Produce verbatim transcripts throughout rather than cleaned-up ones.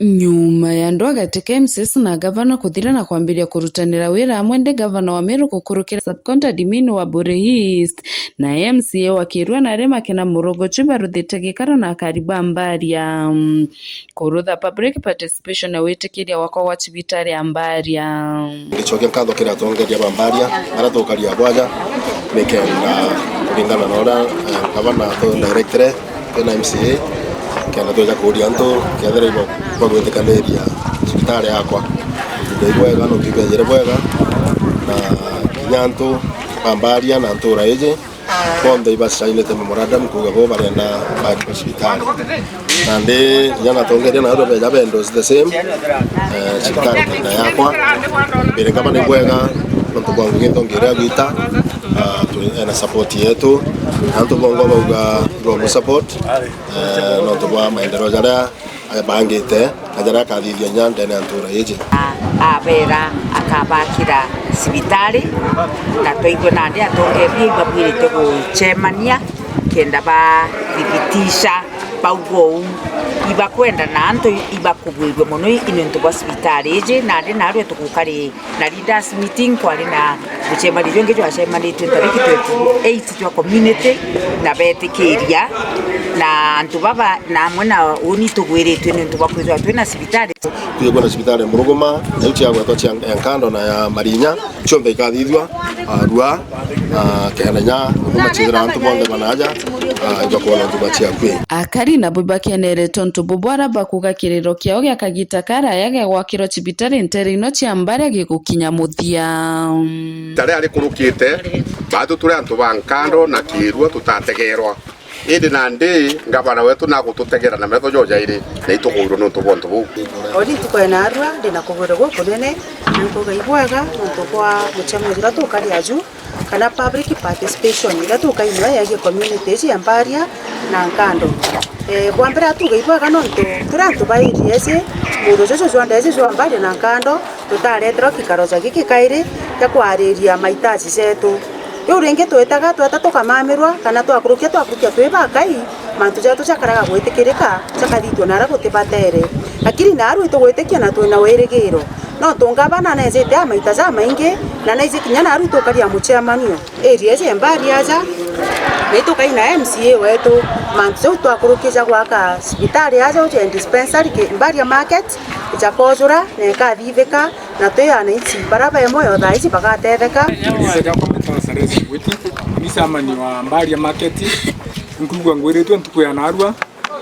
Nyuma ya ndwaa gati ka M C As na gavana kuthira na kwambiria kurutanira wira amwe, ndi gavana wa Meru gukurukira sub-county admin wa Buuri East na M C A wa Kirua na aria makena murogo juu baruthite gikaro na akari ba Mbaria. Kurutha public participation na witikiria gwakwa gwa cibitari ya Mbaria. Ndicokia nkatho kiri atongeria ba Mbaria, baria tukaria bwaja, nikenda kuringana na uria, eh, gavana atudirectire, twina M C A, kenda tweja kuuria antu, kethira ibo bagwitikaniria cibitari yakwa. Nthithia ibwega, nontu ibejire bwega, na kinya antu ba Mbaria na ntura iji, bonthe ibasainite memorandum kuuga bo barenda bakirwe cibitari. Nandi kinya natongeria na arua beja bendo is the same. Eh, cibitari kenda yakwa. Mbere ngavana ibwega, nontu bwa ngugi nthongi iria agwita, ah, twi-, ena support yetu. Na antu bongwa bauga ibamu support, eh, nontu bwa maendeleo jaria abangite na jaria akathithia kinya ndene ya ntura iji. A-, abera akabakira cibitari, na twaigua nandi atongeria ibabwirite gucemania kenda bathibitisha bauga uu. Ibakwenda na antu ibakugwirua mono i-, i nontu bwa cibitari iji, nandi narua tugukari na leaders meeting, kwari na mucemanio jwingi jwacemanitue ntariki twenty-eight jwa community, na betikiria, na antu baba na amwe na uni tugwiritue nontu bwa kwithirwa twina cibitari. Twigwe na cibitari Muruguma, na iu ciagwetwa cia Nkando na ya Marinya, cionthe ikathithua, arua, na kenda nya huduma ciithira antu bonthe banaja, ah, ibakwona huduma ciakui. Akari nabo ibakenere tontu bubwara bakuga kiriro kiao gia kagita karaya gia gwakirwa cibitari ntere ino cia Mbaria gigukinya muthia. Taria rikurukite, batu turi antu ba Nkando na Kirua tutategerwa. Indi nandi ngavana wetu nagututegera na metho jojairi, na itukuirwe nontu bwa untu buu. Odi ntuku ya narua, ndina kugwirwa gukunene, na nkuga ibwega nontu bwa mucemanio juria tukaria ju, kana public participation iria tukainwa yegie community iji ya Mbaria na Nkando. Eh, bwa mbere atuga ibwega nontu turi antu ba area iji, muuro juju jwa ndeji jwa Mbaria na Nkando, tutareterwa kikaro ja giki kairi gia kwariria mahitaji jetu. Riu ringi twitaga, tweta tukamamirwa, kana twakurukia, twakurukia twi bakai, mantu jetu jakaraga gwitikirika, jakathithua naria gutibatere. Lakini naarua itugwitikia na twina wirigiro. Nontu ngavana neejite a maita jamaingi, na neeji kinya naarua itukaria mucemanio. Area iji Mbaria aja, na itukaina M C A wetu, mantu jau twakurukia ja gwaka cibitari aja uju ya dispensary ki-, Mbaria market, ijakoojura na ikathithika, na twi ananchi bara be mwoyo thaa iji bagatetheka. Riitwa riakwa mbitagwa Charles Ngwiti, ni chairman wa Mbaria market. Nkwigua ngwiritue ntuku ya naarua,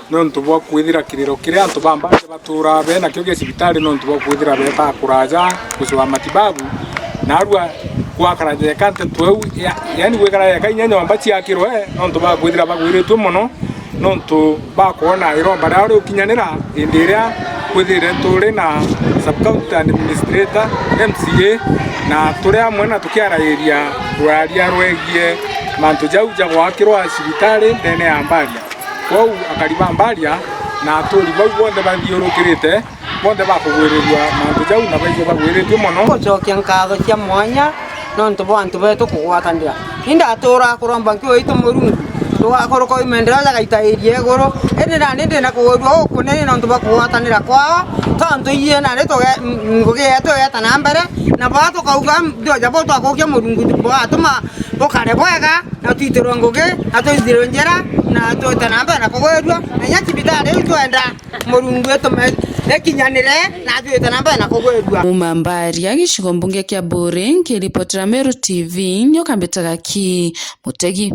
nontu bwa kwithira kiriro kiria antu ba Mbaria baturaa be nakio gia cibitari, nontu bwa kwithira beetaa kuraja gucwaa matibabu. Naarua gwakara jeka nteto iu, ya-, yaani gwikara jeka inya nyomba ciakirwe, nontu bwa kwithira bagwiritue mono, nontu bakwona iromba riao riukinyanira indi iria kwithire turi na sub-county administrator, M C A, na turi amwe na tukiarairia rwaria rwegie mantu jau ja gwakirwa cibitari ndene ya Mbaria. Kwou akari ba Mbaria na aturi bau bonthe bathiurukirite, bonthe bakugwirirua mantu jau na baigua bagwiritue mono. Ngucokia nkatho cia mwanya nontu bwa antu betu kugwatanira. Ni ndaturaa kuromba nkiuga itu Murungu, tugakuruka ui maendeleo jagaitairia iguru. Indi nandi ndina kugwirua gukunene nontu bwa kugwatanira kwao, tontu iyie nandi tuge-, m-, ngugi yetu igeta na mbere, na baa tukauga ndio ja bau twakurukia Murungu bwatuma bukare bwega, na twitirwe ngugi, na twithirwe njira, na twite na mbere na kugwirua, na inya cibitari iu twenda Murungu itume ikinyanire, na twite na mbere na kugwirua. Kuuma Mbaria, gicigo mbunge kia Buuri, nkiripotera Meru T V, nyoka mbitaga ki Mutegi.